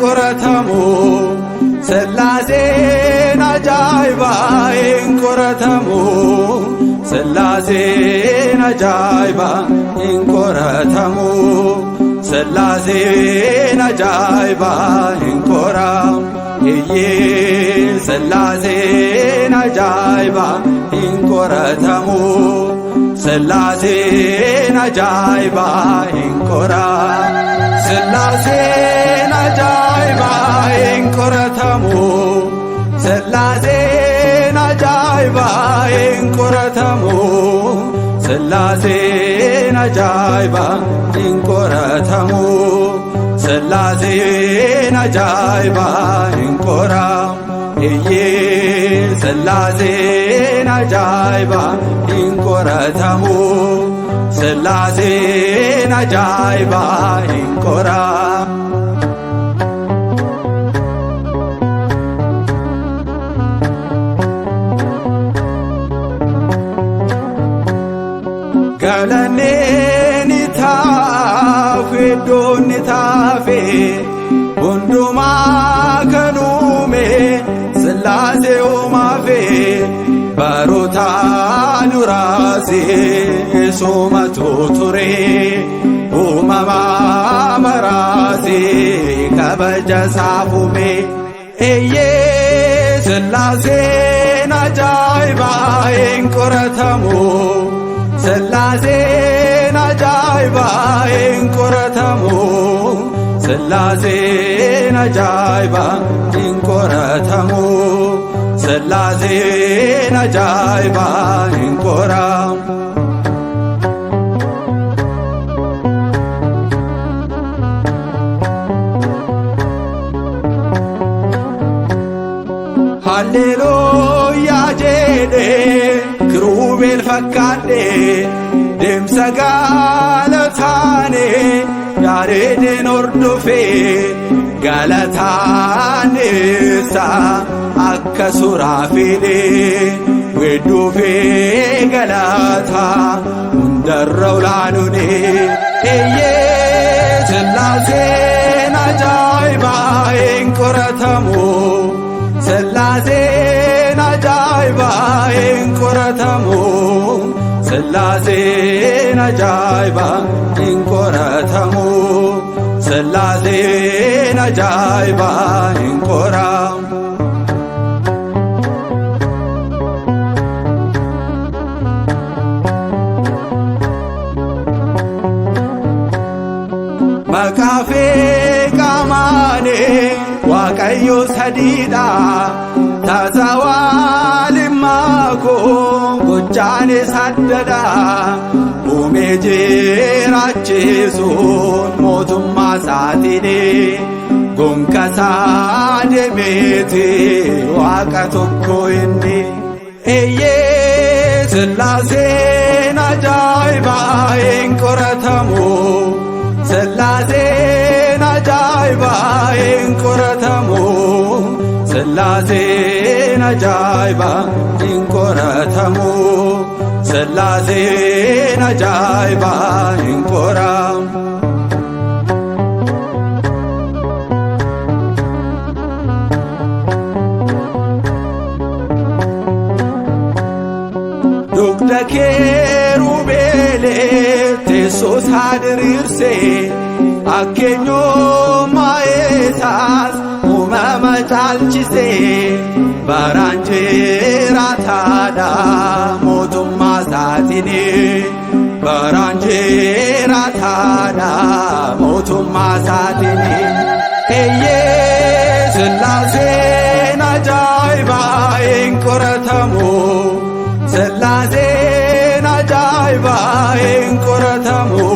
qoratamu. Sillaaseen ajaa'ibaa hin qoratamu. Sillaaseen ajaa'ibaa hin qoratamu. Sillaaseen ajaa'ibaa hin qoramu. Iyyee, Sillaaseen ajaa'ibaa hin qoratamu. Sillaaseen ajaa'ibaa hin qoramu. Sillaaseen ajaa'ibaa hin qoratamu. Sillaaseen ajaa'ibaa hin qoratamu. Sillaaseen ajaa'ibaa hin qoratamu. Sillaaseen ajaa'ibaa hin qoramu. Iyyee, Sillaaseen ajaa'ibaa hin qoratamu. Sillaaseen ajaa'ibaa hin qoramu. Galanneen taaf iddoon taafe hundumaa kan uume Sillaasee uumaafe baroota duraasee soomatu ture uumamaa maraasee kabaja saafume. Eeyyee, Sillaaseen ajaa'ibaa hin qoratamu. Sillaaseen ajaa'ibaa hin qoratamu. Sillaaseen ajaa'ibaa hin qoratamu. Sillaaseen ajaa'ibaa hin qoramu. Halleluuyaa jedhee kiruubeel fakkaadhee deemsa galataane Yaareedeen hordofee galataanessa akka suraafeelee weedduufee galataa hundarra olaanune. Eeyyee, Sillaaseen ajaa'ibaa hin qoratamu. Sillaaseen ajaa'ibaa hin qoratamu. Sillaaseen ajaa'ibaa hin qoratamu. Sillaaseen ajaa'ibaa hin qoramu. Maqaa fi qaamaanii Waaqayyo sadiidha. Taasawaalimmaa koo gochaanis addadha. Uumee jiraachisuun mootummaa isaatiin gonkasaa deemeeti Waaqa tokko inni. Eeyyee, Sillaaseen ajaa'ibaa hin qoratamu. Sillaaseen ajaa'ibaa hin qoratamu. Sillaaseen ajaa'ibaa hin qoratamu. Sillaaseen ajaa'ibaa hin qoramu. Dugda keerubeelee teessoo isaa diriirsee akkeenyummaa isaas uumama caalchisee baraan jiraataadha mootummaa isaatiin baraan jiraataadha mootummaa isaatiin. Eeyyee, Sillaaseen ajaa'ibaa hin qoratamu. Sillaaseen ajaa'ibaa hin qoratamu.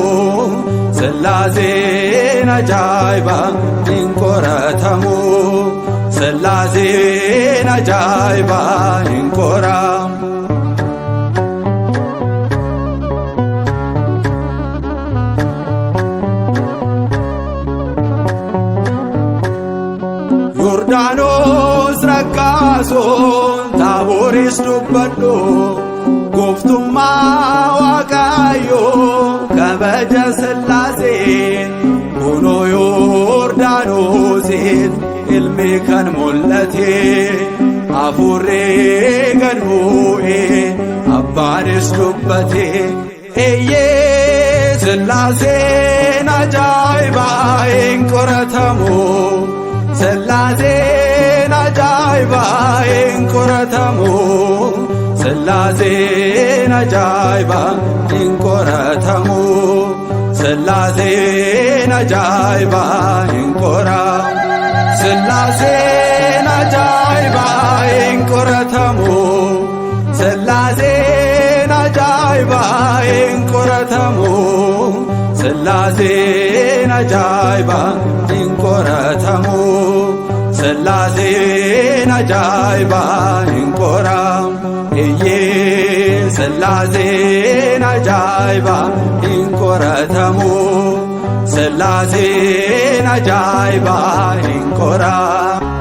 Sillaaseen ajaa'ibaa hin qoratamu. Sillaaseen ajaa'ibaa hin qoramu. Yordaanos rakkaasuun Taaboris dubbadhu gooftummaa Waaqayyoo kabaja Sillaasee kunoo Yordaanosi. Sillaaseet ilmi kan mul'ate, hafuurri gad bu'ee, abbaanis dubbate. Eeyyee, Sillaaseen ajaa'ibaa, hin qoratamu. Sillaaseen ajaa'ibaa, hin qoratamu. Sillaaseen ajaa'ibaa, hin qoratamu. Sillaaseen ajaa'ibaa, hin qoratamu. Sillaaseen ajaa'ibaa, hin qoratamu. Sillaaseen ajaa'ibaa, hin qoratamu. Sillaaseen ajaa'ibaa, hin qoratamu. Sillaaseen ajaa'ibaa, hin qoramu. Eeyyee, Sillaaseen ajaa'ibaa, hin qoratamu. Sillaaseen ajaa'ibaa, hin qoramu.